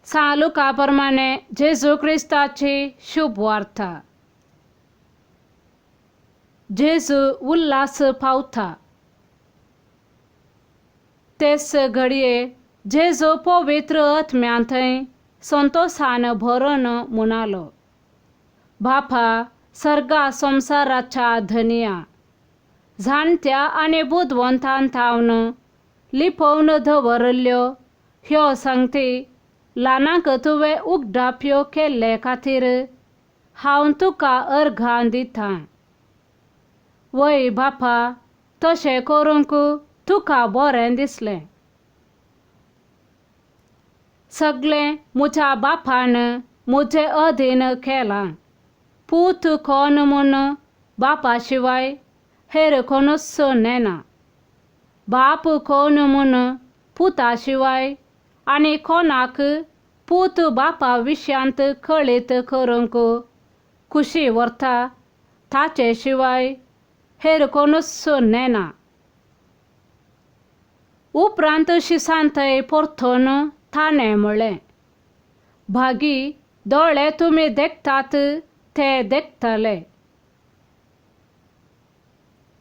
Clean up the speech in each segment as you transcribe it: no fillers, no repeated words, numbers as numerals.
सां लुका प्रमाणे जेजू क्रिस्ताची शुभ वार्ता. जेजू उल्हास पावता. तेच घडये जेजू पवित्र आत्म्यांतय संतोशान भरून म्हणालो, बापा सर्गा संवसाराच्या धनया, जाणत्या आनी बुदवंतान थावन लिपोवन दवरिल्ल्यो ह्यो सांगती ल्हानांक तुवें उगडाप्यो केल्ले खातीर हांव तुका अर्घां दितां. वय बापा, तशें करूंक तुका बरें दिसलें. सगळें म्हज्या बापान म्हजे अधीन केलां. पूत कोण म्हूण बापा शिवाय हेर कोणूच नेना. बाप कोण म्हूण पुता शिवाय आनी कोणाक पूत बापा विशयांत कळीत करूंक खुशी व्हरता ताचे शिवाय हेर कोणूच नेना. उपरांत शिसांतय परतून ताणें म्हळें, भागी दोळे तुमी देखतात ते देखतले.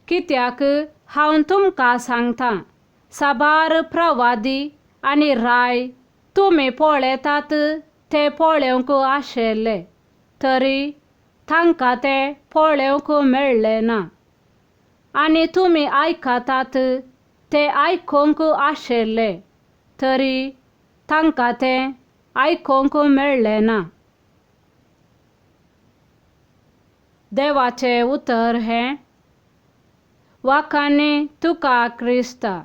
कित्याक हांव तुमकां सांगतां, साबार प्रवादी आनी राय तुमी पळयतात ते पळोवंक आशिल्ले, तरी तांकां ते पळोवंक मेळ्ळें ना. आनी तुमी आयकतात ते आयकूंक आशिल्ले, तरी तांकां ते आयकूंक मेळ्ळें ना. देवाचें उतर हें. वाखाणी तुका क्रिस्ता.